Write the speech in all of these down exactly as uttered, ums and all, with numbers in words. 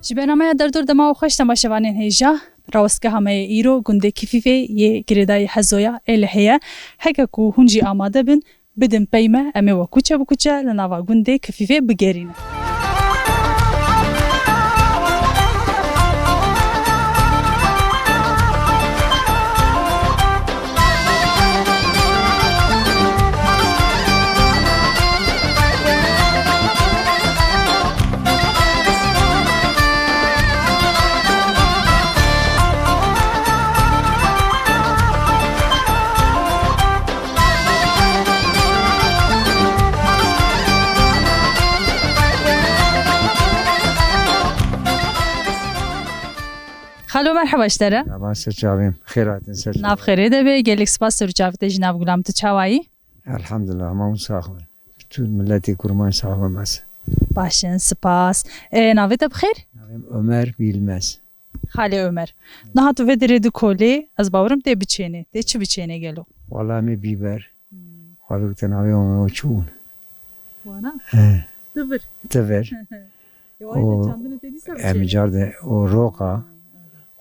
Ji bernameya Derdor dema û xweş temaşevanên hêja, rawestgeha me yê îro gundê Kifîfê yê girêdayî Hezoya ê li heye. Heke ku hûn jî amade bin, bidin pey me, em ê we kuçe bi kuçe li nava gundê Kifîfê bigerînin. Xalo, merheba ji te re. Merhaba, ser çavên, xêr hatin, ser çavên. Nav xêrê de be, gelek spas ser çavê te ji nav gulam, tu çawayî? Elhamdulillah, hema hûn sax bin. Bütün milletê kurman sax bin, bes. Baş in, spas. E, navê te bi xêr? Navê min Ömer Bilmez. Xalê Ömer. Niha tu vê derê dikolî, ez bawerim tê biçênê. Tê çi biçênê gelo? Wala me bîber. Hmm. Xalê te navê Ömer çi bûn? Wana? He. Tivir. Tivir. Ya, o, ay da çandinê te dîsa em biçênê. Car de o roka,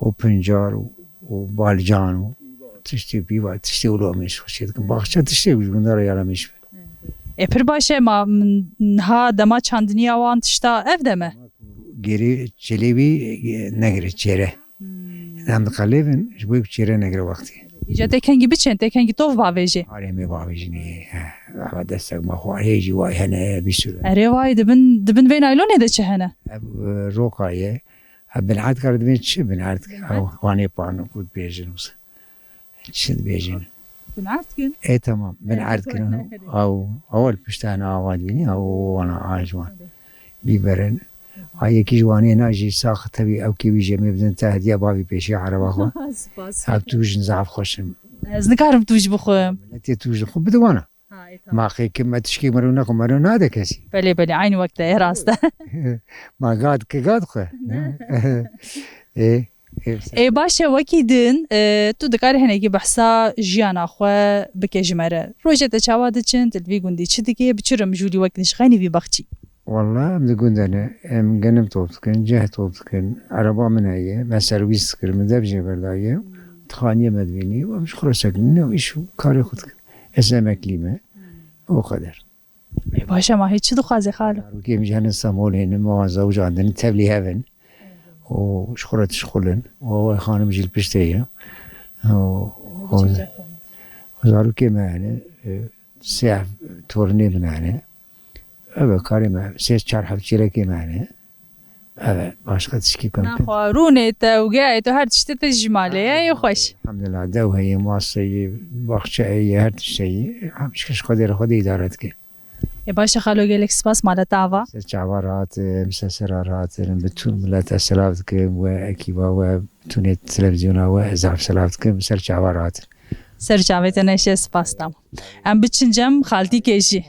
o pincar, o, o balcan, o tiştê pîva, tiştê wilo em ê xweşê dikin. Baxçe tiştê ji gundara yara me ji. E, pir baş e, ma, m, niha dema çandiniya wan tişta ev de me? Gerê çêlê wî, e, negire çêre. Hmm. Em diqelêvin, ji bo çêre negire wextî. Îca tê kengî biçin, tê kengî tov bavêjê. Arê me bavêjinê, he. Ama destek ma xwe, hê jî way hene, bir sürü. Erê way, dibin, dibin vê naylonê de çi hene? Ev, e, roka ye. Ha, bin erdkar dibên çi bin erdk? Bin erdk? Ew, wanê pan ku dibêjin wisa. Çi dibêjin? Bin erdkin? E, tamam. Bin erdkin. Ew, ew li pişta hene awa dibînî, ew wana a ji wan. Bîberin. A yekî ji wanê na jî sax tevî ew kê wî jemê bidin te hediya bavî pêşiya ereba xwe. Spas. Ew tûj in zaf xweş in. Ez nikarim tûj bixwim. Miletê tûj dixwe bide wana. Ha, e, tamam. Ma xêkim me tişkî mero nexwe, mero nade kesî. Belê, belê, aynî wek te, e, rast e. Ma gad ke gad xwe. Ne. E, e, Ê, baş e, wekî din, e, tu dikarî hinekî behsa jiyana xwe bike ji me re. Rojê te çawa diçin, tu li vî gundî çi dikê, bi çi rimjûlî wek nişxenî vî baxçî? Walla em di gund de ne, em genim top dikin, ceh top dikin, ereba min heye, me serwîs dikir, min dev jê berdaye, dixaniyê me dibînî, em ji xwe re sekinîne û îş û karê xwe dikin. Ez emeklî me, o qeder. Ê, baş e, ma hê çi dixwazê xalo? Zarokê min jî henin Stembolê, ne ma wan zewicandin, tevlî hev in. Û ji xwe re dişixulin. Û ew xanim jî li piştê ye. Û, û, û zarokê me hene, e, sê tornê min hene. Ev e karê me, sê çar heb çêlekê me hene. Evet, başka tişkî kom. Naxwe, rûnê te û geyayê te her tiştê te ji malê ye, yê xweş. Elhamdulillah, dew heye, mas heye, baxçe heye, her tişt heye. Hem ji Xwedê re Xwedê îdare dike. Ê, baş e xalo, gelek spas, mala te ava. Ser çava rahat, e, em ser sera rahat, e, bütün millete selav dikim, we ekîba we, bütünê televizyona we, zaf selav dikim, ser çava rahat. Ser çavê te neşe, spas, tamam. Em biçin cem xaltîkê jî.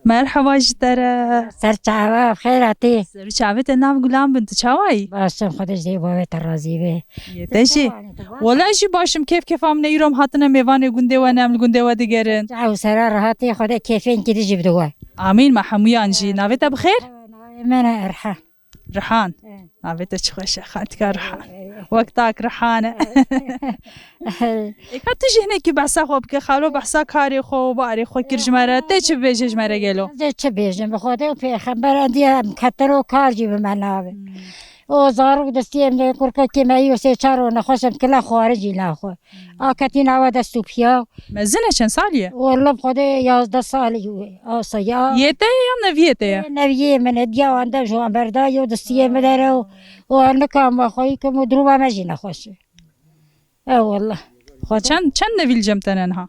Merheba ji te re. Ser çava, xêr hatî. Ser çavê te nav gulan bin, tu çawayî? Baş im, Xwedê ji dê bavê te razî be. Yê te jî. Wela jî baş im, kêf kêfa min e, îro em hatine mêvanê gundê we ne, em li gundê we digerin. Çav û sera rehatê, Xwedê kêfên kî dijî bide we. Amîn, me hemûyan jî. Navê te bi xêr? Navê min e Erhan. Rihan. Evet. Navê te çi xweş e, xaltika Rihan. Evet. Wek tak Rihan e. Evet. Ê, ka tu jî hinekî behsa xwe bike, xalo, behsa karê xwe û barê xwe kir ji me re. Tê çi bibêje ji me re gelo? Ez ê çi bêjim? Bi Xwedê û pêxember endiye em ketin û kar jî bi me nabe. Hmm. O zarok destiyê min de kurkekê me yî û sê çar û nexweş em kile xwarin jî naxwe. A ketî nava dest û piya. Mezin e, çend salî ye? Welle bi Xwedê yazdeh salî wê. Asa ya. Yê te ye yan neviyê te ye? Ê, neviyê min e, diya wan dev ji wan berda, yo distiyê min dere û, û nikam xweyî kim û duruma me jî nexweş e. E, welle. Xwe çend, çend nevî li cem te ne niha?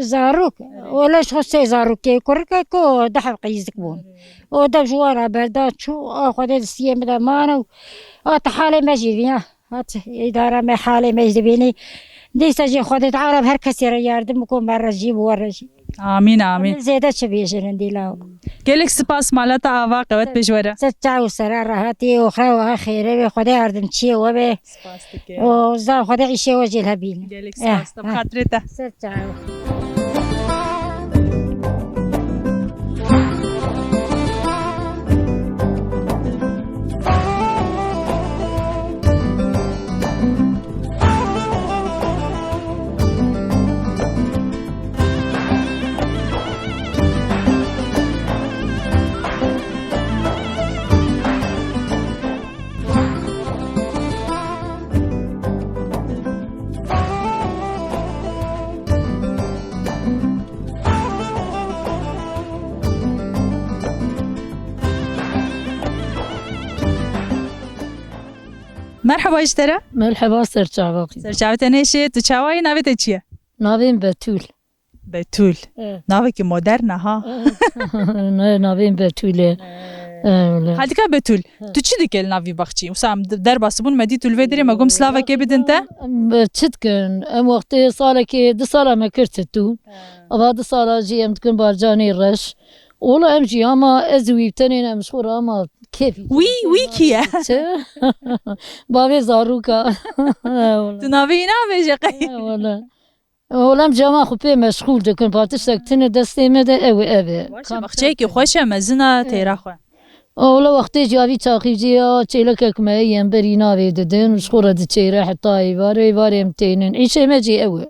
Zarok. Welle ji xwe sê zarokê, kurikek û deh heb qeyzik bûn. O dev ji wan re berda çû, a Xwedê distiyê min de mane û a te halê me jî viya. Hat îdara me halê me jî dibînî. Dîsa jî Xwedê Teala bi her kesê re yardim biko, me re jî bi we re jî. Amîn, amîn. Min zêde çi bêjin dîla. Gelek spas, mala te ava, qewet be ji we re. Ser çav û sera rehatî û xewa xêre be, Xwedê yardimçiyê we be. Spas dike. Û za Xwedê îşê we jî hebîne. Gelek spas, te bi xatirê te. Ser çav. Merheba ji te re. Merheba, serçava. Serçavê te nêşê, tu çawa yî, navê te çi ye? Navê min Betûl. Betûl. Evet. Navekî modern e ha. Ne, navê min Betûl e. Ee, öyle. Xaltika Betûl, tu çi dikê li nav vî baxçî? Wisa em de-, derbas bûn, me dît tu li vê derê, me got em silavekê bidin te. Em, e, çi dikin? Em wextê salekê du sala me kir titû. Ava du sala jî em dikin barcanê reş. Ola em jî ama ez û wî tenê ne, em ji xwe re ama kêfî. Wî, wî kî ye? Çi? Bavê zarûka. Tu navê wî nabêje qey? He, wele. Ola em jî ama xwe pê meşxûl dikin. Pa tiştek tine destê me de ew ê, ev ê. Baş e, baxçeyekî xweş e, mezin e, têra xwe. Ola wextê jî avî çaxî jî ya çêlekek me yên berî navê didin, ji xwe re diçêre heta êvarê, êvarê em tênin. Îşê me jî ew e.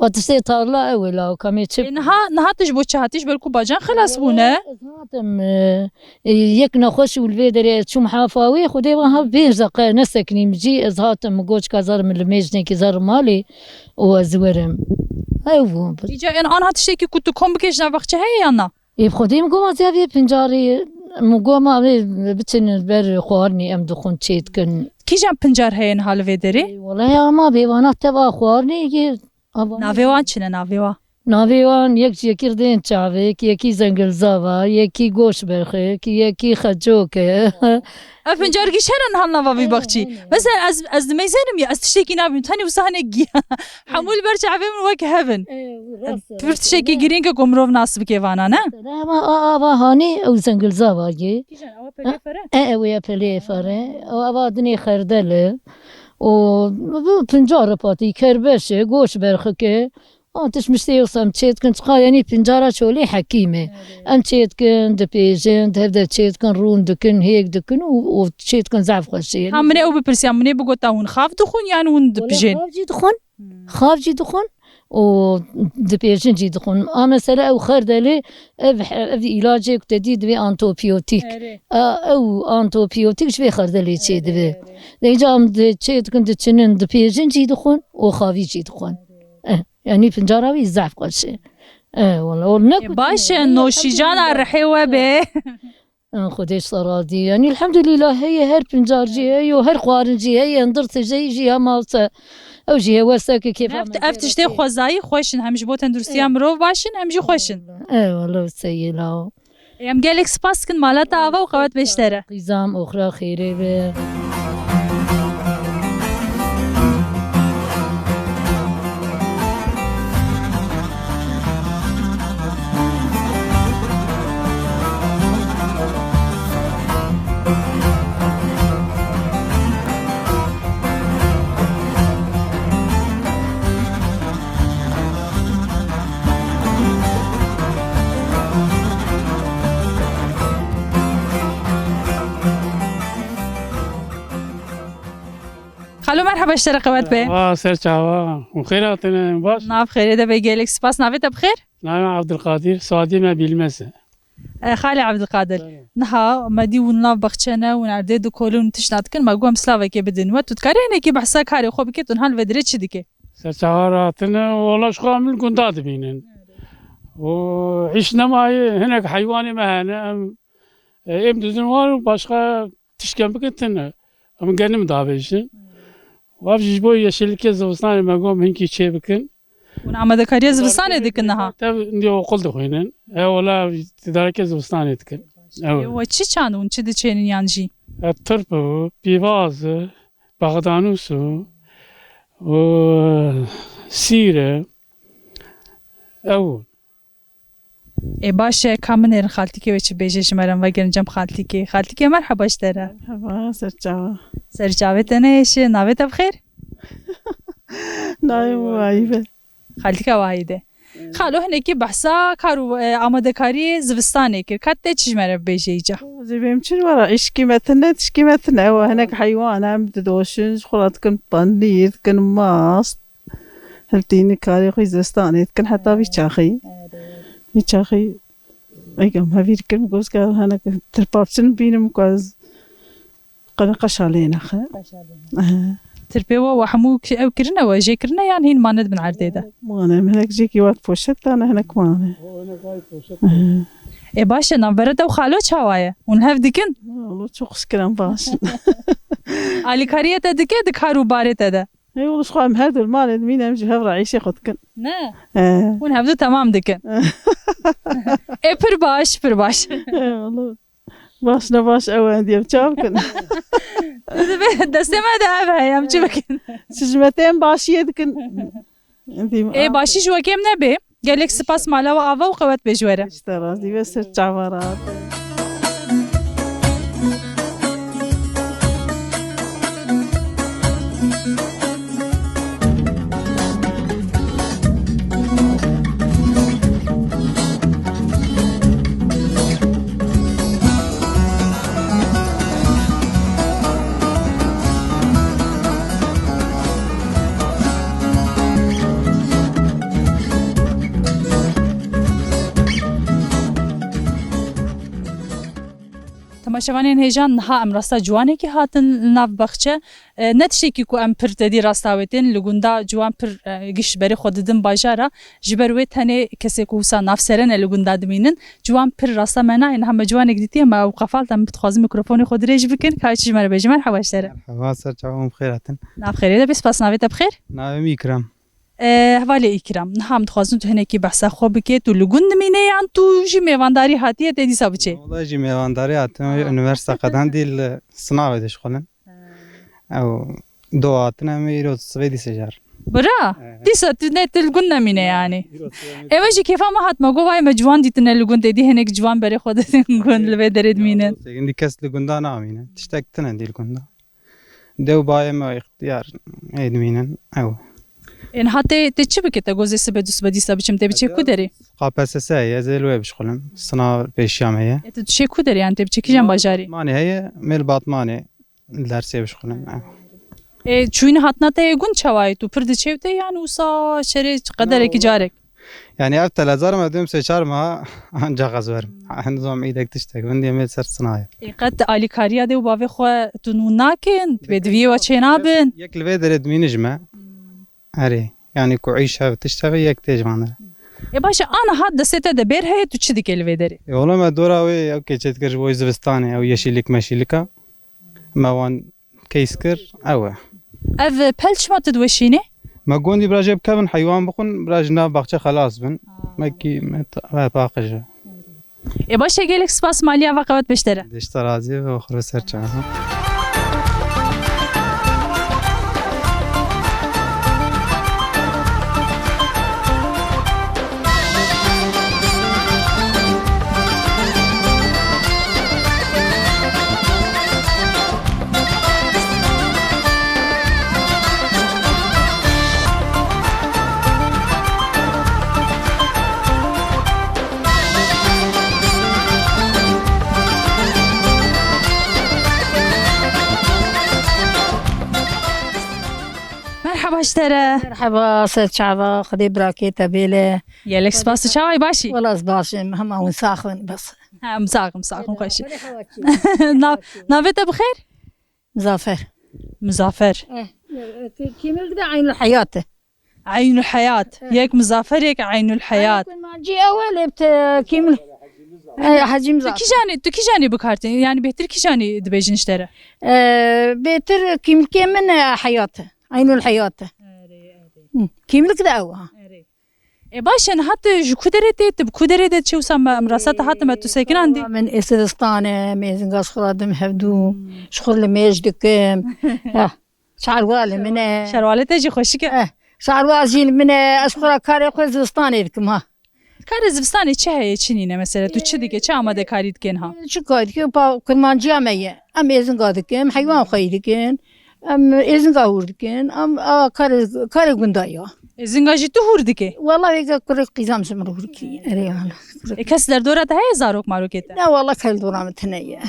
Wa tiştê tarla ew e, lawka me çi. E, niha, niha tu ji bo çi hatî, ji ber ku bacan xilas bûne? Ez hatim, e, e, yek nexweş û li vê derê ez çûm hefa wê, Xwedê ve ha pênc deqe nesekinîm jî, ez hatim, min got, ka zer min li mêjnekî zer malê û ez werim. Ew bû. Îca en anha tiştekî ku tu kom bikê ji nav baxçe heye yan na? Ê, bi Xwedê min got, ez ya vê pincarê, min got, ma vê biçin ber xwarinê em dixwin çê dikin. Kîjan pincar heye niha li vê derê? Ê, wele ya ma bê vana teva xwarinê yê. Ava Navê wan çi ne, navê wan? Navê wan yek ji yekî Rdên Çavik, yekî Zengilzava, yekî Goşberxik, yekî Xecok e. Ev pincar gîş hene niha nava vî baxçî. Hene, hene. Mesela ez, ez dimeyzênim ya, ez tiştekî nabînim. Tenê wisa hinek giya. Hemû li ber çavê min wek hev in. Ê, rast e, pir rast e. Tiştekî girîng e ku mirov nas bike vana, ne? Ama a, ava hanî ew Zengilzava ye. Kîjan, ew pelê fere? E, ew ya pelê fere. O ava dinê xerdel e. O, bu pincar patî, kerbeş e, Goşberxik e. An tişt miştê yosam çê dikin, çiqa yanî pincara çolê hekîm e. Evet. Em çê dikin, dipêjin, di hev de çê dikin, rûn dikin, hêk dikin û, û çê dikin zaf xweş e. Ha, min ê ew bipirsiya, min ê bigota hûn xav dixwin yan hûn dipijên? Wele xav jî dixwin. Hmm. Xav jî dixwin û dipêjin jî dixwin. A mesela ew xerdelê, ev, ev îlacê ku te dî divê antibiyotîk. Erê. A, ew antibiyotîk ji vê xerdelê çê dibe. Erê, erê. Lê îca em di çê dikin, diçinin, dipêjin jî dixwin û xavî jî dixwin. Eh, yanî pincara wî zehf xweş e. Eh, wala, o ne E, baş e, noşîcana rihê we be. Eh, Xwedê ji te razî. Yanî elhamdülillah heye, her pincar jî heye, her xwarin jî heye, endir tijeyî jî ya mawse. Ew jî heye, weseke kêfa Ev, me ev tiştê xwezayî xweş in. Hem ji bo tenduristiya mirov baş in, hem jî xweş in. Eh, wala, seyê lawo. Em gelek spas dikin, mala te ava û qewet bê ji te re. Qîzam, oxira xêrê be. Xalo, merheba, ji te re qewet be. Wa ser çava. Û xêr hatine, baş? Nav xêrê de be, gelek spas. Navê te bi xêr? Navê Abdulkadir, soyadê me Bilmez e. E, Xalê Abdulkadir, Evet. niha me dî hûn nav baxçe ne, hûn erdê dikolin, hûn tişt nadikin, me got em silavekê bidin we. Tu dikarî hinekî behsa karê xwe bikî, tu niha li vê derê çi dikî? Serçava re hatine, wala ji xwe em li gunda dibînin. Û îş nemayê, hinek heywanê me hene, em, em didin wan û başqa tiştken bikin tune. Em genim davêjin. Û ev jî ji bo yeşillikê zivistanê me got em hinkî çê bikin. Hûn amadekariya zivistanê dikin niha? Tev, indi okul dixwînin. E, wala, îdarekê zivistanê dikin. Ew. Ê, we çi çand hûn, çi diçênin yan jî? E, tirp û pîvaz e, bexdanûs û, û sîr e. Ew. Ê, baş e, ka min êrin xaltîkê wê çi bêje, ji me re em vegerin cem xaltîkê. Xaltîkê, merheba ji te re. Merheba, serçava. Serçavê te neyêşe, navê te bi xêr? Navê min Wahî be. Xaltîka Wahî de. Evet. Xalo, hinekî behsa kar û, e, amadekariyê zivistanê kir. Ka te çi ji me re bibêje îca? Zê bêm çi wara, îşkî me tune, tişkî me tune. Ew hinek heywan em didoşin, ji xwe re dikin panîr, dikin mast. Hiltînî karê xwe zivistanê dikin heta vî çaxî. Erê. Vî çaxî, êgam hevîr kirim, goz ka hinek tirparçin bînim ku ez qene qeşa lê nexe. Qeşa lê nexe. Ehe. Tirpê we, we hemû ki-, ew kirine, we jê kirine yan hîn mane di bin erdê de? Mane, hinek jêkî wat poşet dane, hinek mane. Ehe. Ê, baş e, navbera te û xalo çawa ye? Hûn hev dikin? Walo, çok şükür em baş in. Alîkariya te dike di kar û barê te de? Ê, wilo ji xwe em her du li malê dimînin, em ji hev re îşê xwe dikin. Ne? He. Hûn hevdu temam dikin. Ê, pir baş, pir baş. He, wilo. Baş ne baş ew e, diyem çav kin. Destê me de ev heye, em çi bikin? Siz ji me tên başiyê dikin. Ê, başî ji we kêm nebe. Gelek spas mala we ava û qewet bê ji we re. Ji te razî be, ser çava rahat. Temaşevanên hêja, niha em rasta ciwanekî hatin li nav baxçe. E, ne tiştekî ku em pir tedî rasta wê tên, li gunda ciwan pir, e, giş berê xwe didin bajara. Ji ber wê tenê kesê ku wisa navseren e li gunda dimînin. Ciwan pir rasta me nayên, niha me ciwanek dîtiye, me ew qefalt, em dixwazin mîkrofonê xwe dirêj bikin, ka çi ji me re bêje. Merheba ji te re. Merheba, ser çavan, bi xêr hatin. Nav xêrê de bê, spas, navê te bi xêr? Navê min Îkram. E, hevalê Îkram, niha em dixwazin tu hinekî behsa xwe bikê, tu li gund dimîne yan tu jî mêvandarî hatiye tê dîsa biçê? Wala jî mêvandarî hatim, Ha. Unîversîta qedendî li Sinavê dişxulin. Ha. Ew do hatine, em ê îro sibê dîsa jar. Bira, Ehe. Dîsa tu ne, tu li gund nemîne yanî. Îro sibê me Eve jî kêfa me hat, me got vay me ciwan dîtine li gundê dî, hinek ciwan berê xwe didin gund li vê derê dimînin. Sêgindî kes li gunda namîne. Tiştek tine dî li gunda. Dew bayê me îxtiyar ê dimînin. Ew. Ên ha tê, tê çi bike te gozê sibe du sibe dîsa biçim, tê biçê ku derê? K P S S ye, ez ê li wê bişxulim. Sina pêşiya me ye. E, tu diçê ku derê, yani tê biçê kîjan bajarî? Batmanê heye, mêl Batmanê dersê bişxulim. Ew. E, çûyîn hatina te yê gund çawa ye? Tu pir diçê te yan wisa şerê qederekî carek? Yani ev telezar me duyum sê çar meha ancak ez werim. Nizam îdek tiştek. Vindiyê me ser sinaye. Ê, qet alîkariya dê û bavê xwe tu nû nakin? Bê diviyê we çê nabin? Yek li vê derê dimîne ji me. Hmm. Erê. Yani ku îş hev tişt hev yek tê ji van re. Ê, baş e, ana hat destê te de bêr heye, tu çi dikê li vê derê? Ê, oğlum me dora wê ew keçê dikir ji bo zivistanê, ew yeşillik meşillik a. Me wan keys kir, ew e. Ev pel çima tu diweşînê? Me gondî bira jê bikevin, heywan bixwin, bira ji nav baxçe xelas bin. Aa. Me kî, me ta-, me paqij e. Ê baş e, gelek spas, maliya ve qewet beştere. Dişta razî ve xwe ser çava. Merheba ji te re. Merheba, ser çava, Xwedê birakê te bêle. Gelek spas, tu çawa yî, baş î? Wela ez baş im, hema hûn sax bin, bes. Ha, em sax in, em sax in, xweş. Nav-, navê te bi xêr? Mizafer. Mizafer. Eh, eh, Kîmil de Eynul Heyat e. Eynul Heyat. Eh. Yek Mizafer, yek Eynul Heyat. Kurmancî ew e, lê bi te Kîmil. Eh, Hecî Tu Mizafer. Kîjanî, tu kîjanî bi kar tî? Yani bêhtir kîjanî dibêjin ji te re? Eh, bêhtir Kîmilkê min e, Heyat e. Eynul Heyat e. Erê, erê. Hı, Kîmlik de ew ha. Erê. E, baş e, niha tu ji ku derê tê? Tu bi ku derê de çi wisa me, em rasta te hatime tu sekinandî? Min ê Zivistan e, em êzinga ji xwe re dim hevdû, Hmm. ji xwe re li mêj dikim. Eh, şarwa li min e. Şarwalê te jî xweşik e. Eh, şarwa jî li min e, ez xwe re karê xwe zivistanê dikim ha. Karê zivistanê çi heye, çi nîne mesela? Tu çi dike, çi amadekarî dike niha? Çi kar dike? Pa kurmanciya me ye. Em êzinga dikin, heywan xweyî dikin. Em êzinga hûr dikin. Em a karê, karê gunda ya. Êzinga jî tu hûr dikê? Wala vêga kurê qîzam ji min hûr kiriye. Erê wala. E, kes derdora te heye, zarok marokê te? Ne wala, kes dora min tune ye.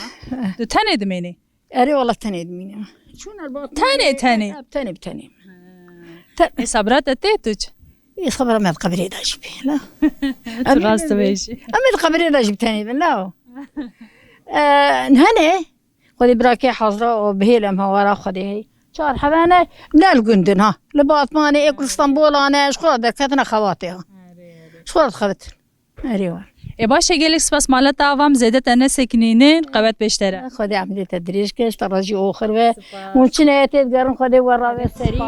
Tu tenê dimênî? Erê wala tenê dimînim. Çûn er ba Tenê, tenê? Tenê bi tenê. Te- Ê sabra te tê tu ç? Ê sabra me di qebirê de jî bê, la. Tu rast dibêjî. Em ê di qebirê de jî bi tenê bin, la. E, hene, Xwedê birakê hazra û bihêl em hawara Xwedê hey. Çar hevene, ne li gundin ha. Li Batmanê, ê ku li Stenbolan e, ji xwe re derketine xebatê ha. Ji xwe re dixebitin. Erê wa. Ê baş e, gelek spas, mala te ava, em zêde te nesekinînin, qewet pêş te re. Xwedê emrê te dirêj ke, ji te re jî oxir be. Hûn çi neyetê digerin, Xwedê we rave serî.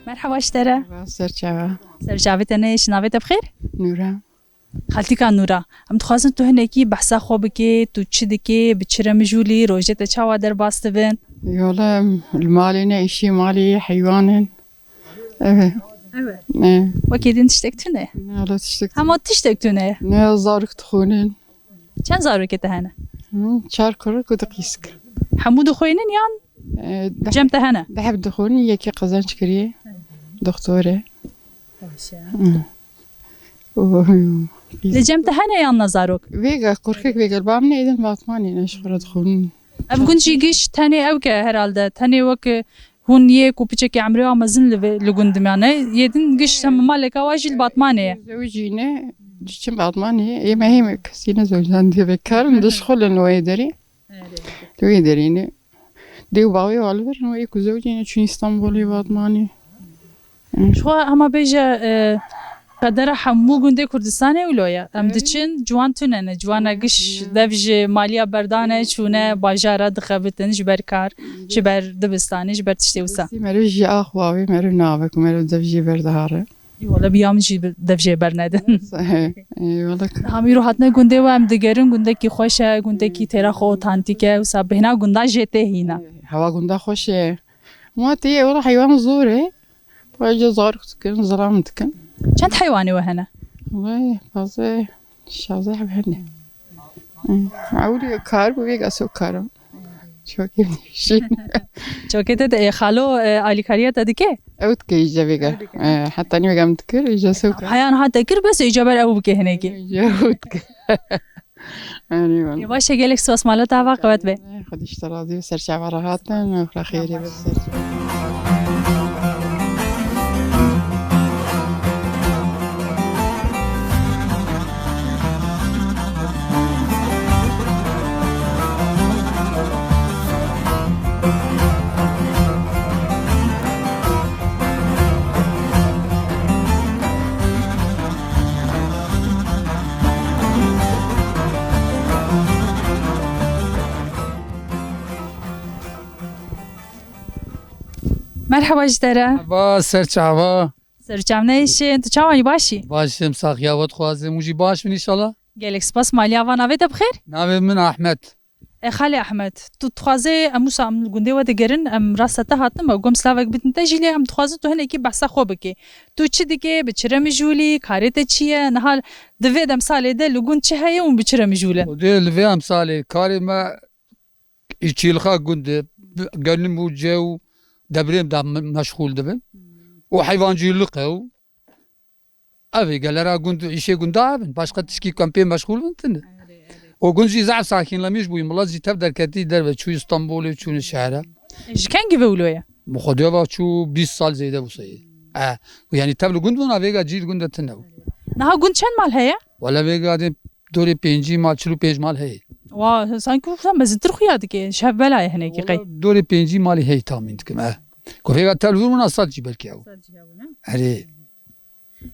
Merhaba ji te re. Merhaba, ser çava. Ser çavê te ne, ji navê te bi xêr? Nûra. Xaltîka Nûra, em dixwazin tu hinekî behsa xwe bikê, tu çi dikê, bi çi re mijûl î, rojê te çawa derbas dibin? Yola, li malê ne, îşê malê, heywan in. Evet. Evet. Ne. Wekî din tiştek tune? Ne, yola tiştek. Hema tiştek tune? Ne, zarok dixwînin. Çend zarokê te hene? Hı, çar kurik û du qîsk. Hemû dixwînin yan? E, cem te hene? Deheb dixwînin, yekî qezenc kiriye. Doktor e. Baş e. Hı. Li cem te hene yan ne zarok? Vêga, kurkek vêga, li ba min êdin Batmanê ne, ji xwe re dixwînin. Ev gund jî giş tenê ew ke herhalde, tenê wek hûn yê ku piçekî emrê wa mezin li vê, li gund me ne. Yê din giş hem maleka wa jî li Batmanê ye. Zewicîne, diçin Batmanê, ê me hê me kesî ne zewicîne, dê vekarin, dişxulin wê derê. Li wê derê ne. Dê û bavê wa li vir in, wê ku zewicîne çûn Îstanbulê, Batmanê. Ji xwe hema bêje, e, qedera hemû gundê Kurdistanê wilo ye. Em diçin, ciwan tune ne. Ciwana giş dev ji maliya berdane, çûne bajara dixebitin ji ber kar, ji ber dibistanê, ji ber tiştê wisa. Destê meriv jî ax wavê meriv nabe ku meriv dev jî berdihare. Ê, wele bi ya min jî bi-, dev jê bernedin. Eyvallah. Hamîro hatine gundê we em digerin, gundekî xweş e, gundekî têra xwe otantîk e, wisa bêhna gunda jê tê hîna. Hewa gunda xweş e. Ma tê ye, wela heywan zor e. Ayrıca zarok dikin, zilam dikin. Çend heywanê we hene? Vay, fazla şazeh hene. Ewlî kar bû, vêga so karim. Çokê nîşîn. Çokê te de, e, xalo, e, alîkariya te dike? Ew dike îca vêga. Ew dike. E, heta nî vêga min dikir, îca so kar. Heyan ha te kir, bes îca ber ew bike hinekî. Îca ew dike. Erê wala. Ê, baş e, gelek spas, mala te ava qewet be. Xwedî ji te razî be, ser çava re hatin, xwedî xêrê be ser çava. Merhaba ji te re. Merhaba, ser çava. Ser çav neyşin, tu çawa yî, baş î? Baş im, saxiya we dixwazim, hûn jî baş bin înşallah. Gelek spas, maliya va, navê te bi xêr? Navê min Ahmet. E, Xalê Ahmet, tu dixwazê em wisa em li gundê we digerin, em rasta te hatin, me gom slavek bidin te jî, lê em dixwazin tu hinekî behsa xwe bikê. Tu çi dikê, bi çi re mijûl î, karê te çi ye, niha di vê demsalê de li gund çi heye û bi çi re mijûl e? Xwedê li vê emsalê karê me îçîlxa gund e, bi genim û cê û debrêm de me-, meşxûl dibin. Û heywancîlik e û Ev ê gelera gund û îşê gunda ev in. Başqa tişkî ku em pê meşxûl bin tune. Erê, erê. O gund jî zehf sakînlemîş bûyî. Milet jî tev derketî derve çûyî Stenbolê, çûne şehre. Ji kengî ve wilo ye? Bi Xwedê va çû bîst sal zêde bû seyê. E, yanî tev li gund bûna, vêga cî li gund de tune bû. Niha gund çend mal heye? Wele vêga dê dorê pêncî mal, çil û pênc mal heye. Wa, sanki wisa mezintir xuya dike. Ji hev bela ye hinekî qey. Wele dorê pêncî malî heye tahmîn dikim, e. Ku vêga tev li vir bûna sed jî belkî ew. Sed jî hebûne. Erê.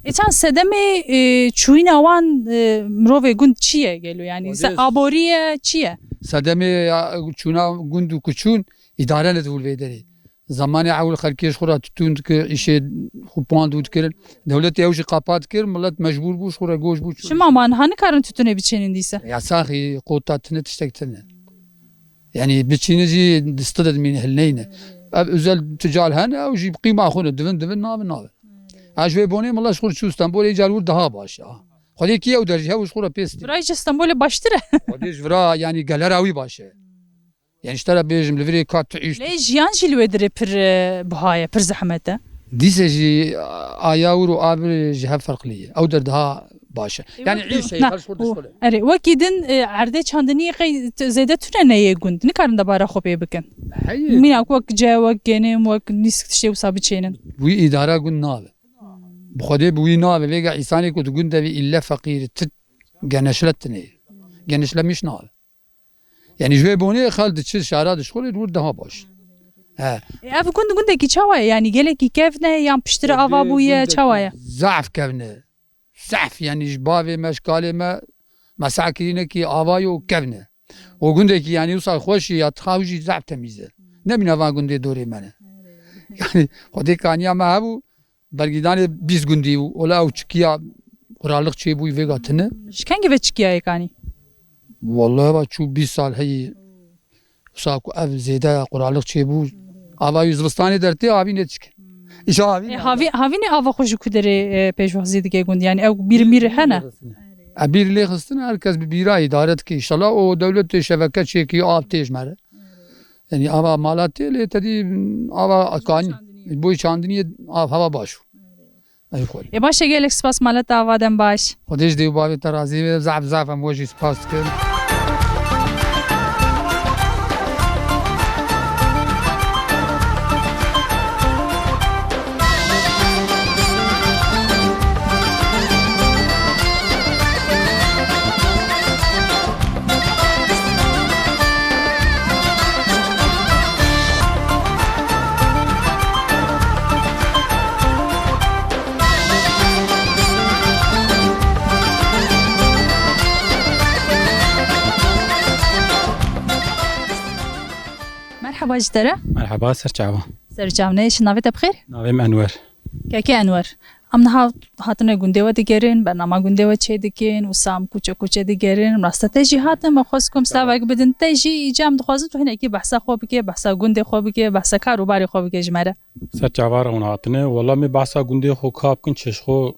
Ê, çend sedemê, e, çûyîna wan, e, mirovê gund çi ye gelo? Yanî se-, aborî ye, çi ye? Sedemê ya, çûna gund û ku çûn îdare nedibû li vê derê. Zemanê ewil xelkê ji xwe re titûn dikir, îşê xwe pand û dikirin. Dewletê ew jî qapa dikir, milet mecbûr bû, ji xwe re goş bû çû. Çima ma niha nikarin titûnê biçînin dîse? Yasaxî, qota tune, tiştek tune. Yanî biçîne jî di sti de dimîne, hilneyne. Ev özel tical hene, ew jî bi qîma xwe ne, divin, divin, navin, navin. Ez ji vê bonê mila ji xwe çû Stenbolê, îcar wir daha baş e. Xwedê kî ew der jî hew ji xwe re pê stî. Virayê ji Stenbolê baştir e. Xwedê ji vira, yanî gelera wî baş e. Yanî ji te re bêjim, li virê ka tu îş. Lê jiyan jî li wê dirê pir, e, buha ye, pir zehmet e. Dîse jî aya wir û a vir ji hev ferqlî ye. Ew der daha baş e. E, yani wek-, îşe na, xerç xurt u-, dişxule. Erê, wekî din, e, erdê çandiniyê qey t-, zêde tune ne yê gund. Nikarin debara xwe pê bikin. Heyî. Mîna ku wek ce, wek genim, wek nîsk tiştê wisa biçênin. Wî îdara gund nabe. Bi xwedê bi wî nabe. Vêga îsanê ku di gund de vî îlle feqîr, ti genişletine. Genişlemiş nabe. Yani ji wê bonê xel diçi şara dişxulê, di wir daha baş. He. E, ev gund gundekî çawa ye? Yani gelekî kevn e yan piştre ava bûye, çawa ye? Zaf kevn e. Zaf, yani ji bavê me, ji kalê me, me seh kirînekî ava yo kevn e. O gundekî yani wisa xweş e ya, taw jî zaf temîz e. Ne mîna van gundê dorê me ne. Yani xwedê kaniya me hebû, bergîdanê bîst gundî bû. Ola ew çikiya qurarlıq çêbûyî vêga tine. Ji kengî ve çikiya yê kanî? Wallahi va çû bîst sal heyî. Wisa ku ev zêde qurarlıq çêbû. Ava wî zivistanê dertê, avî nêdiçike. Îşa avî E, ne? Havî-, havînê ava xwe ji ku derê, e, pêşwazî dike gund? Yani ew bîr mîr hene? E, bîr lê xistine, her kes bi bîra îdare dike. Înşallah o dewletê şeveke çêkî, av tê ji me re. Yani ava mala tê lê tedî ava kanî. Boy çandiniyê av hava baş. Ey xwe. Ê baş e, gelek spas, mala te ava, dem baş. Xwedê ji dê û bavê te razî be, zaf zaf em we jî spas dikin. Merheba ji te re. Merheba, ser çava. Ser çav ne, ji navê te bi xêr? Navê min Enwer. Keke Enwer. Em niha hatine gundê we digerin, bernama gundê we çê dikin, wisa em kuçe kuçe digerin. Rasta te jî hatin, me xwest ku em slavek bidin. Te jî îca em dixwazin tu hinekî behsa xwe bike, behsa gundê xwe bike, behsa kar û barê xwe bike ji me re. Ser çava re hûn hatine. Wela me behsa gundê xwe ka bikin, çêj xwe.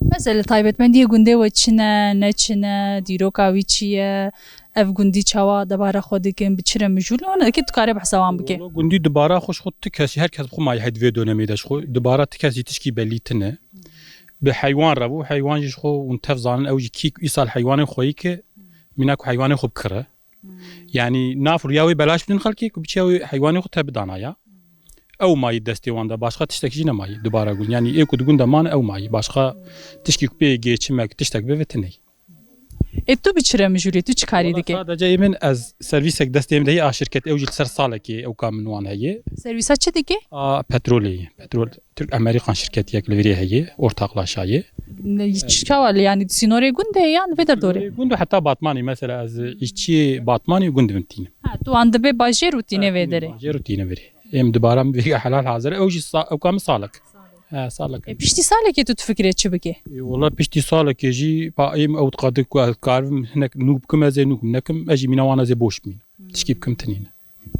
Mesela taybetmendiyê gundê we çi ne, ne çi ne, dîroka wî çi ye, ev gundî çawa debara xwe dikin, bi çi re mijûl in, heke tu kare behsa wan bike. Wala gundî dibara xwe ji xwe ti kes, her kes bi xwe maye hey di vê donemê de ji xwe. Dibara ti kes jî tişkî belî tine. Bi heywan re bû, heywan jî ji xwe hûn tev zanin, ew jî kî îsal heywanê xweyî ke, mîna ku heywanê xwe bikire. Yani nav riya wê belaş bidin xelkê ku biçe wê heywanê xwe te bidana ya. Ew mayî destê wan de, başqa tiştek jî nemayî dubara gund. Yani ê ku di gund de man ew mayî. Başqa tişkî ku pê geçimek, tiştek bê ve tiney. Ê tu bi çi re mijûlî, tu çi karî dike? Sadece ê min ez servîsek destê min de heye a şirket, ew jî li ser salekê ew ka min wan heye. Servîsa çi dike? A petrolê ye. Petrol Türk Amerikan şirketiyek li virê heye, ortaklaşa ye. Ne, çawa li, yani sînorê gund e yan vê derdorê? Gund û heta Batmanê, mesela ez îşçiyê Batmanê gund min tînim. Ha, tu wan dibê bajêr û tîne vê derê. Bajêr û tîne virê. Em dibara min vêga helal hazir, ew jî sa-, ew ka min salek. He, salek. E, piştî salekê tu difikirê çi bikê? E, wala piştî salekê jî pa êm ew diqadin ku ez karim hinek nû bikim, ez ê nû bikim, nekim, ez jî mîna wan ez ê boş bimînim. Tişkî bikim tinîne.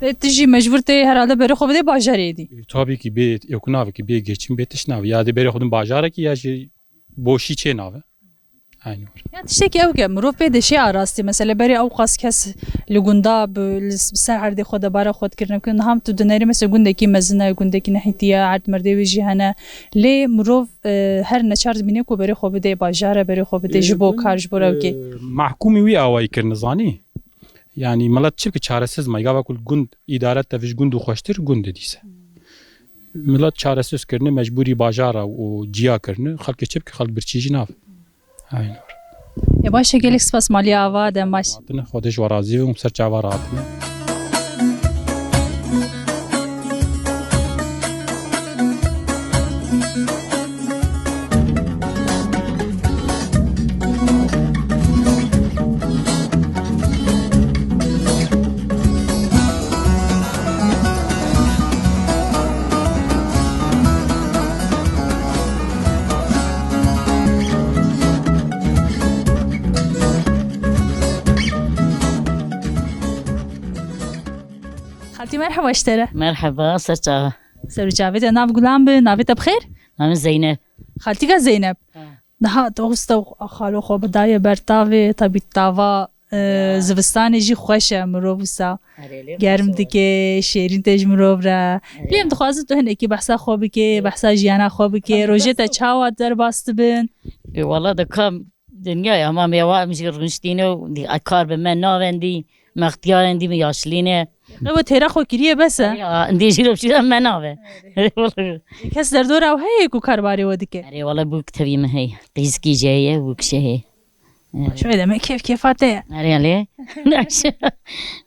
Te tu jî mecbur tê herhalde berê xwe bidê bajarê dî. E, tabii ki bê, ew ku navê ki bê geçim, bê tişt navê. Ya dê berê xwe din bajarekî ya jî boşî çê navê. Aynı var. Ya tiştekî ew ke mirov pê deşê arastî. Mesela berê ew qas kes li gunda bi, li s-, ser erdê xwe de bara xwe dikirine. Niha tu dinêrî mesela gundekî mezin e, gundekî nehîtî ye, erd merdê wê jî hene. Lê mirov, e, her neçar dibîne ku berê xwe bidê bajare, berê xwe bidê ji bo kar, ji bo rewkê. E, mahkûmî wî awayî kirine zanî. Yani milet çi bike çaresiz ma. Gava ku gund îdare te vij gund û xweştir gund e dîse. Milet çaresiz kirine, mecbûrî bajara û ciya kirine. Xelkê çi bike, xelk birçî jî nabe. Aynen. E, baş e, gelek spas maliye ava, dem baş. Hatine, Xwedê ji we razî be, hûn ser çava re hatine. Xaltî, merheba ji te re. Merheba, ser çava. Ser û çavê te, nav gulan bi, navê te bi xêr? Navê Zeynep. Xaltîka Zeynep. Ha. Niha dost ew xalo xwe bidaye ber tavê, tabî tava Ee, zivistanê jî xweş e, mirov wisa Erê, lê germ xweş e. Dike, şêrîn tê ji mirov re. Erê. Lê em dixwazin tu hinekî behsa xwe bikê, behsa jiyana xwe bikê, rojê te çawa derbas dibin? Ê, wala de kam dinya ya, ma me wa em jî rûniştîne û di-, a kar bi me navendî, me ixtiyarendî, me yaşlîne. Ew têra xwe kiriye bes e. Ya, endî jî rojî me nave. Kes derdora ew heye ku karbarê we dike? Erê, wala bûk tevî me heye. Qîzkî jî heye, bûk jî heye. Şöyle demek keyf keyfa te ye. Erê lê.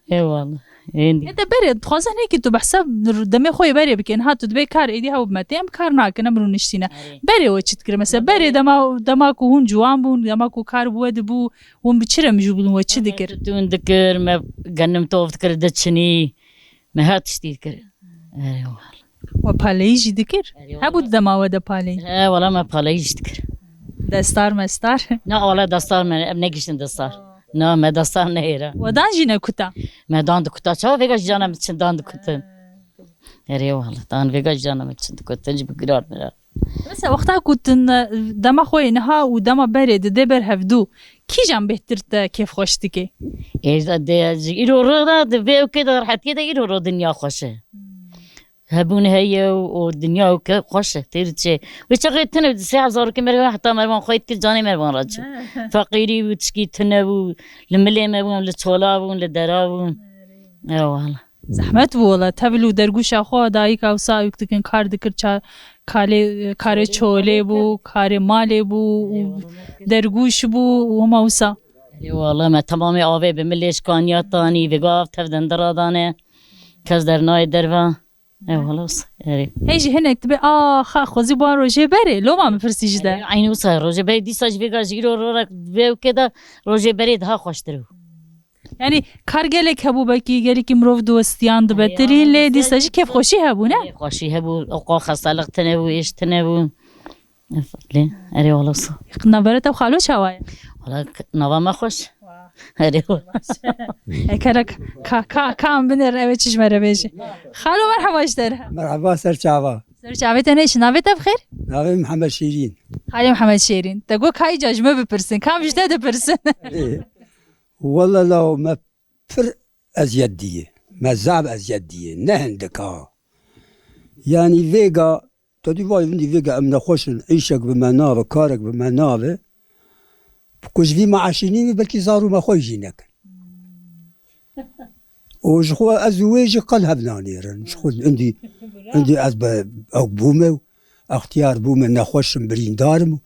Eyvallah. Êndî. Ya de berê, dixwazin hekî tu behsa demê xwe yê berê bikin. Ha tu dibê kar êdî hew bi me tê, em kar nakin, em rûniştîne. Erê. Berê we çi dikir? Mesela berê dema, dema ku hûn ciwan bûn, dema ku kar bi we dibû, hûn bi çi re mijûl bûn, we çi dikir? Tûn dikir, me genim tov dikir, diçinî. Me her tiştî dikir. Erê wala. We paleyî jî dikir? Erê wala. Hebû di dema we de paleyî? He, wala me paleyî jî dikir. Destar mestar? Na, wala destar me, em negiştin destar. Na, me destar nehêra. We dan jî nekuta? Me dan dikuta. Çawa vêga jî cana min çin dan dikutin. Erê wala, dan vêga jî cana min çin dikutin, jî bi girar mirar. Mesela wexta ku tu ne-, dema xwe yê niha û dema berê didê ber hevdû, kîjan bêhtir te kêfxweş dike? Ê, de, de, ji îro ro de, di vê û kê de rehetiyê de îro ro dinya xweş e. Hebûn heye û, û dinya û ke xweş e, têr çê. Wê çaxê tune di sê hezar û kê mervan, heta mervan xwe dikir, canê mervan re çû. Feqîrî bû, tişkî tune bû, li milê me bûn, li çola bûn, li dera bûn. Eyvallah. Zehmet bû wala. Tevil û dergûşa xwe dayika wisa ewk dikin, kar dikir, ça-, kalê, karê çolê bû, karê malê bû û dergûş bû û hema wisa. Ê wala me temamê avê bi milê şikaniya tanî, vêga av tev dendira dane. Kes dernayê derva. Ê wala wisa. Erê. Hey jî hinek dibe, a, xa, xwezî buan rojê berê. Loma min pirsî ji de. Erê, eynî wisa rojê berê, dîsa jî vêga jî îro ro re vê û kê de rojê berê daha xweştir bû. Yani kar gelek hebû, belkî gelekî mirov diwestiyan dibe tirîn, lê dîsa jî kêfxweşî hebû, ne? Kêfxweşî hebû, oqa xestalik tine bû, êş tine bû. Lê, erê wala wisa. Navbera te û xalo çawa ye? Wala k-, nava me xweş. Erê wala. Ekere ka, ka, ka, ka em binêrin, ew ê çi ji me re bêje. Xalo merheba ji te re. Merheba ser çava. Ser çavê te ne, ji navê te bi xêr? Navê Mihemed Şêrîn. Xalê Mihemed Şêrîn. Te got ka îca ji me bipirsin. Kam ji te dipirsin? Erê. Wele law me pir eziyet diyê. Me zaf eziyet diyê. Ne hindik ha. Yanî vêga, te dî vay vindî vêga em nexweş in, îşek bi me nabe, karek bi me nabe. Ku ji vî meaşê nînî belkî zarû me xwe jî nekin. Û ji xwe ez û wê jî qel hev nanêrin. Ji xwe indî, indî ez be ew bûme û extiyar bûme, nexweş im, birîndar im û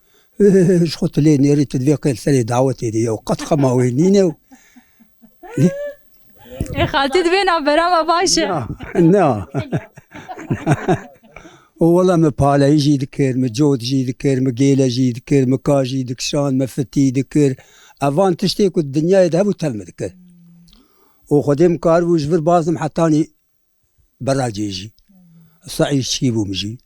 ji xwe tu lê nêrî, tu divê qêl serê dawetê de ye û qet xema wê nîne û Ê xaltî dibê navbera me baş e. Na, na. Û wela min paleyî jî dikir, min cot jî dikir, min gêle jî dikir, min ka jî dikişand, min fitî dikir. Evan tiştê ku di dinyayê de hebû tev min dikir. Û Xwedê min karibû ji vir bazim hetanî beracê jî. Saî çî bûm jî.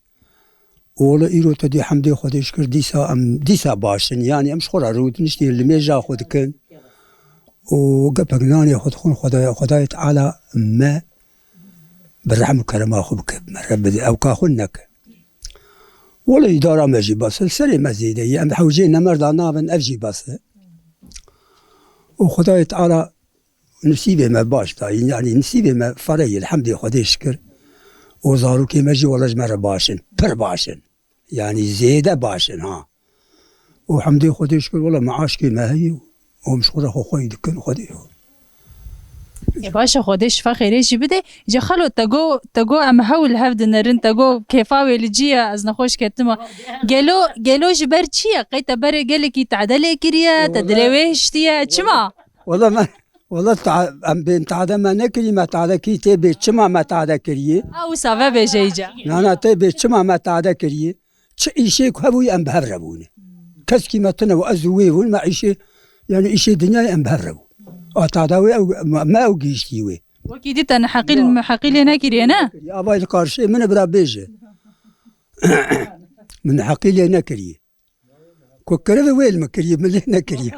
Û wele îro te dî hemdê Xwedê şikir dîsa em dîsa baş in. Yanî em ji xwe re rûdiniştîn limêja xwe dikin. Û gepek nanê xwe dixwin, Xwedaya, Xwedayê Teala me bi rehm û kerema xwe bike, me re bide, ewka xwe neke. Wele îdara me jî bes e, serê me zêde ye. Em hewcê nemerda nabin, ev jî bes e. Û Xwedayê Teala nisîbê me baş dayî, yanî nisîbê me fereyî, elhemdê Xwedê şikir. Û zarokê me jî wele ji me re baş in, pir baş in. Yanî zêde baş in ha. Û hemdê Xwedê şikir, wele me aşkê me heye û em ji xwe re xwe xweyî dikin Xwedê. Ê baş e, Xwedê şifa xêrê jî bide. Ji xalo te go, te go em hewl hev dinerin, te go kêfa wê li cî ye, ez nexweş ketime. Gelo, gelo ji ber çi ye? Qey te berê gelekî tade lê kiriye, te dilê wê hiştiye, çima? Wele me Wele ta-, em bên tade me nekirî, me tade kî tê bê çima me tade kirî? A wisa vebêje îca. Na, na, tê bê çima me tade kirî? Çi îşê ku hebûyî em bi hev re bûne. Keskî me tune û ez û wê bûn, me îşê, yanî îşê dinyayê em bi hev re bûn. A tada wê ew, me, me ew gihîştî wê. Wekî dî te neheqî, ya, neheqî lê nekiriye, ne? Ya vay li karşê min e bira bêje. Min neheqî lê nekiriye. Ku kirivê wê li min kiriye, min lê nekiriye.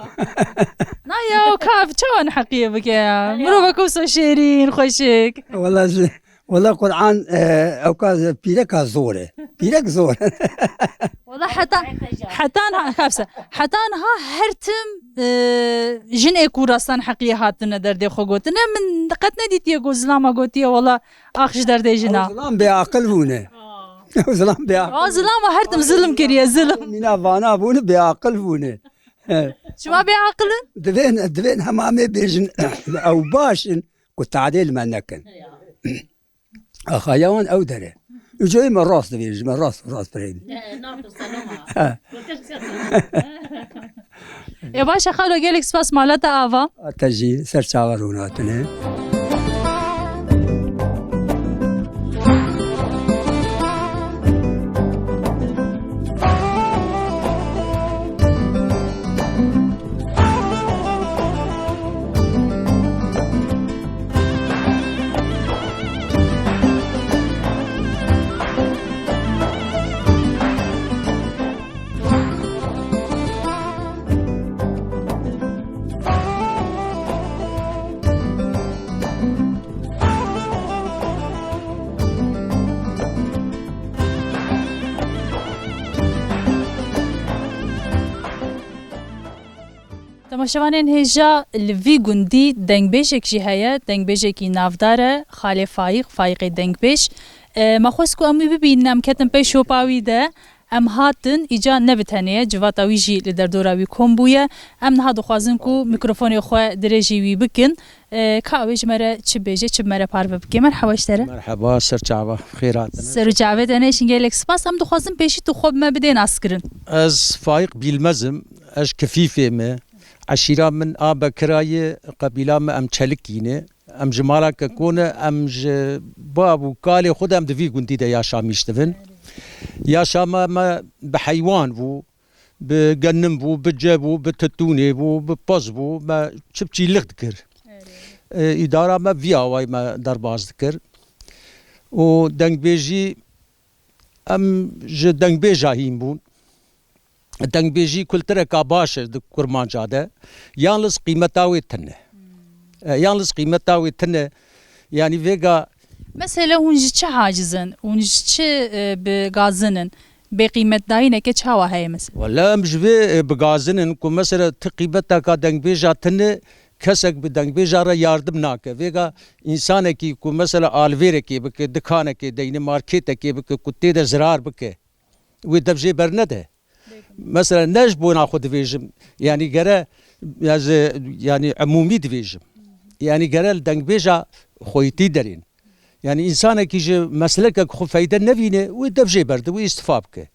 Na ya, kav, çawa neheqiyê bike ya? Mirovek wisa şêrîn, xweşik. Wela ji, wela Qur'an, e, ewka pîreka zor e. Pîrek zor e. Wela heta, heta niha, kafse, heta niha her tim, e, Jinê ku restan heqiyê hatine derdê xwe gotine, min qet nedîtiye ku zilama gotiye, wela ax ji derdê jina. Ew zilam bêaqil bûne. Ew zilam bêaqil. Ew zilama her tim zilim kiriye, zilim. Mîna vana bûne, bêaqil bûne. Şima bêaqil in? Divên, divên hemamê bêjin, ew baş in, ku tadê li me nekin. Axaya wan ew der e. Îcoyê me rast divêjin, me rast, rast birêvî. He, naxwe selama. He. Ê baş e xalo, gelek spas mala te ava. A te jî ser çava rûnatine. Temaşevanên hêja, li vî gundî dengbêjek jî heye, dengbêjekî navdar e, Xalê Fayîq, Fayîqê Dengbêj. E, me xwest ku em wî bibînin, em ketin pey şopa wî de. Em hatin, îca ne bi tenê ye, civata wî jî li derdora wî kom bûye. Em niha dixwazin ku mîkrofonê xwe dirêjî wî bikin. E, ka ew ê ji me re çi bêje, çi bi me re parve bike. Merheba ji te re. Merheba, ser çava, xêr hatine. Ser û çavê te ne, gelek spas. Em dixwazin pêşî tu xwe bi me bidê naskirin. Ez Faîq Bîlmez im, ez ji Kifîfê me. Eşîra min a Bekira ye, qebîla me em Çelikî ne. Em ji mala Keko ne, em ji bab û kalê xwe de em di vî gundî de yaşamîş dibin. Yaşama me bi heywan bû, bi genim bû, bi ce bû, bi titûnê bû, bi piz bû, me çi biçî lix dikir. E, îdara me vî awayî me derbas dikir. Û dengbêjî, em ji dengbêja hîn bûn. Dengbêjî kultureka baş e di Kurmanca de. Yalnız qîmeta wê tune. E, yalnız qîmeta wê tune. Yanî vêga. Mesela hûn ji çi haciz in? Hûn ji çi, e, bi gazin in? Bêqîmetdayîneke çawa heye mesela? Wele em ji vê, e, bi gazin in ku mesela ti qîmeteka dengbêja tune, kesek bi dengbêja re yardim nake. Vêga însanekî ku mesela alvêrekê bike, dikanekê deyne, marketekê bike, ku tê de zirar bike, wê dev jê bernede. Mesela ne ji bona xwe dibêjim, yanî gere ez, yanî emûmî dibêjim. Yanî gere li dengbêja xweyîtî derên. Yanî însanekî ji meslekek xwe feyde nevîne, wê dev jê berde, wê îstifa bike.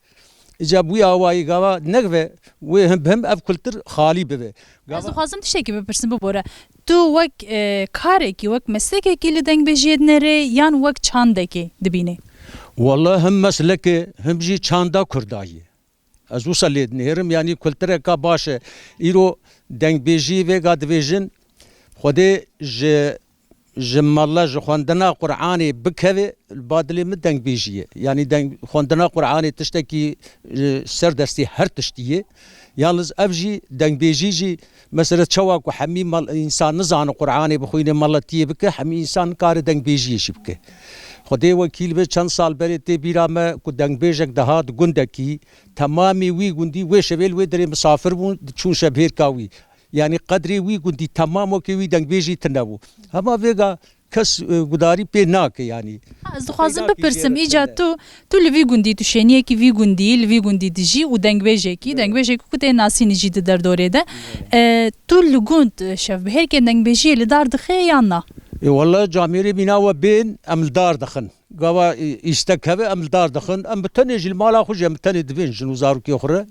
Îca bi wî awayî gava neve, wê him bi him ev kultur xalî bibe. Ez dixwazim tiştekî bipirsim, bibore. Tu wek, e, karekî, wek meslekekî li dengbêjiyê dinêrê yan wek çandekê dibînê? Wele him meslek e, him jî çanda Kurda ye. Ez wisa lê dinêrim, yanî kultureka baş e. Îro dengbêjî vêga dibêjin, Xwedê ji, ji mele, ji xwendina Qur'anê bikeve, li ba dilê min dengbêjî ye. Yanî deng, xwendina Qur'anê tiştekî, e, ser destê her tiştî ye. Yalnız ev jî, dengbêjî jî, mesela çawa ku hemî mal, însan nizane Qur'anê bixwîne, meletiyê bike, hemî însan nikare dengbêjiyê jî bike. Xwedê wekîl be, çend sal berê tê bîra me ku dengbêjek dihat gundekî, temamê wî gundî wê şevê li wê derê misafir bûn, diçûn şevbêrka wî. Yanî qedrê wî gundî temam wekî wî dengbêjî tune bû. Hema vêga kes, e, gudarî pê nake yanî. Ha, ez dixwazim bipirsim, îca tu, tu li vî gundî, tu şêniyekî vî gundî, li vî gundî dijî û dengbêjekî, dengbêjekî ku tê nasînî jî di derdorê de. E, tu li gund, e, şevbihêrkên dengbêjiyê li dar dixê yan na? E, wele camêrê mîna we bên, em li dar dixin. Gava, e, îstek heve, em li dar dixin. Em bi tenê jî li mala xwe jî em bi tenê divên jin û zarokê xwe re.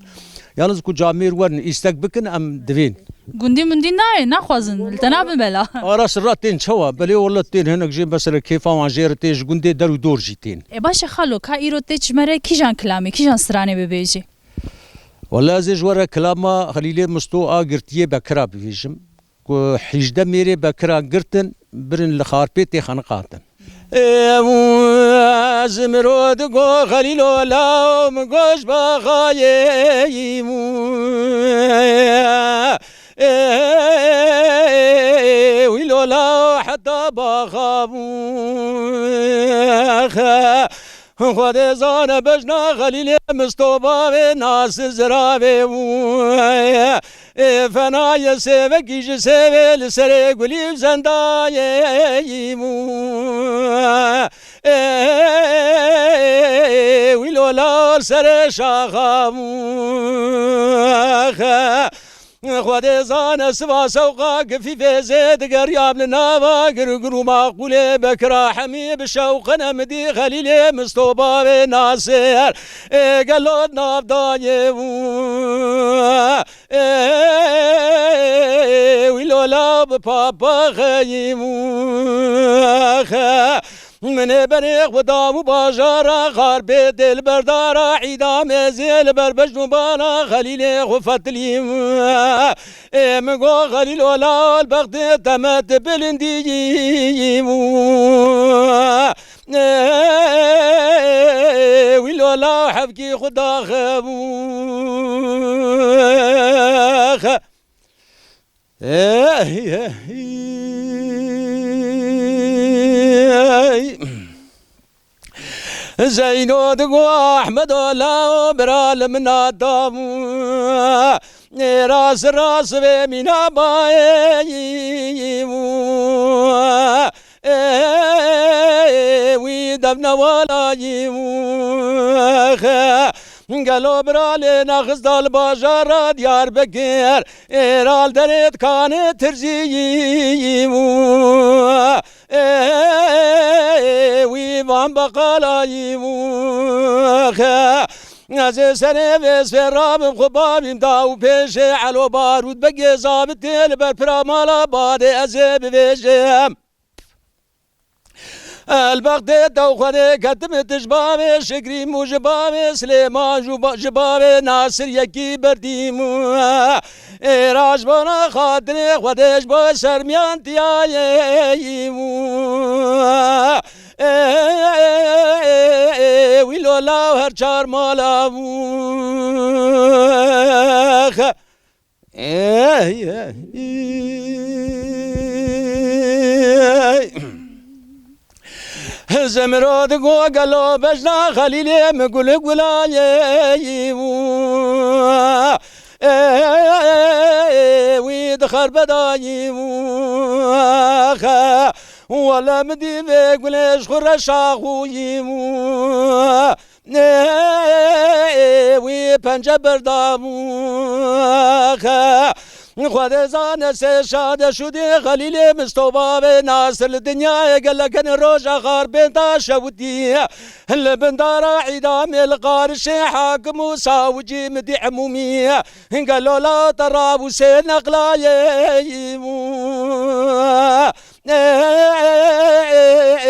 Yalnız ku camêr werin îstek bikin, em divên. Gundî mundî nayê, naxwazin, li te nabin bela. Ara sirra tên çawa? Belê wele tên hinek jê mesela kêfa wan jê re tê ji gundê der û dor jî tên. E baş e xalo, ka îro tê ji me re kîjan kilamê, kîjan stranê bibêjî? Wele ez ê ji we re kilama Xelîlê Misto a girtiyê Bekira bibêjim. Ku hîjdeh mêrê Bekiran girtin, birin li Xarpêtê xeniqandin. Ê, û, ez miro digo Xelîlo law min goş baxayê, û, ê, wî lo law heta baxa bû. Xwedê zane bejna Xelîlê Mistoba wê nas ziravê bû. Ê fenayê sêvekî ji sêvê li serê gulî û zendayê bû. Ê wî lola li serê şaxa bû. Xwedê zane siva sewqa gifî fêzê digeriyam li nava gir û gir û maqûlê bekira hemî bi şewqine min dî Xelîlê Mistoba wê nasêr ê gelo navdayê bû. Ê wî lola bi papaxeyî bû. Min ê berê xwe da û bajara Xarbê dê li berdara îdamê zê li ber bejn û bala Xelîlê xwe fetilî. Ê min go Xelîl ola li bextê te me ti bilindî. Ê wî lola hevkî xwe daxe bû. Ey, ey, ey. Zeyno digo Ahmedo lao bira li min a dabû. Ê rast rast vê mîna bayê bû. Ê wî devnewalayî bû. Gelo bira lê nexista li bajara Diyarbekir, ê ra li derê dikanê tirzî bû. Ê wî van beqalayî bû. Ez ê serê vê sfê rabim xwe bavîm da û pêşê Elo Barût Begê zabitê li ber pira mala badê ez ê bivêjim. Elbextê te û xwedê ketim ti ji bavê Şikrîm û ji bavê Silêman ji ba-, ji bavê Nasir yekî berdîm û ê ra ji bona xatirê xwedê ji bo sermiyantiyayê û ê wî lola her çar mala bû. Ey, ey, ey. Zemiro digo gelo bejna Xelîlê min gul gulayê bû. Ey, wî di xerbedayî bû. Wele min dî vê gulê ji xwe re şaxûyî bû. Ê wî pence berdabû. Xwedê zane sê şade şûdî Xelîlê Mistoba vê Nasir li dinyayê gelek in roja xarbê da şewitî. Li bin dara îdamê li qarişê hakim û sawicî min dî emûmî. Gelo la te rabû sê neqlayê bû. Ê, ê, ê,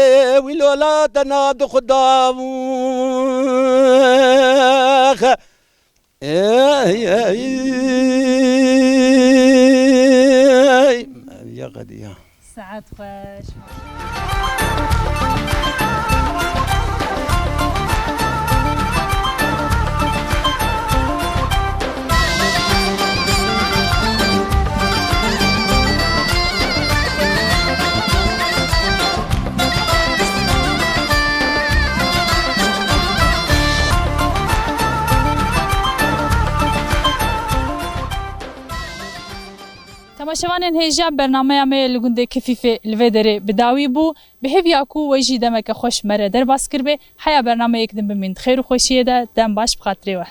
ê, wî lola te nav di xwe da bû. Ey, ey, ey. Ya qediya. Saet xweş. Temaşevanên hêja, bernameya me li gundê Kifîfê li vê derê bi dawî bû. Bi hêviya ku we jî demeke xweş me re derbas kiribê, heya bernameyek din bimîn di xêr û xweşiyê de, dem baş bi xatirê we.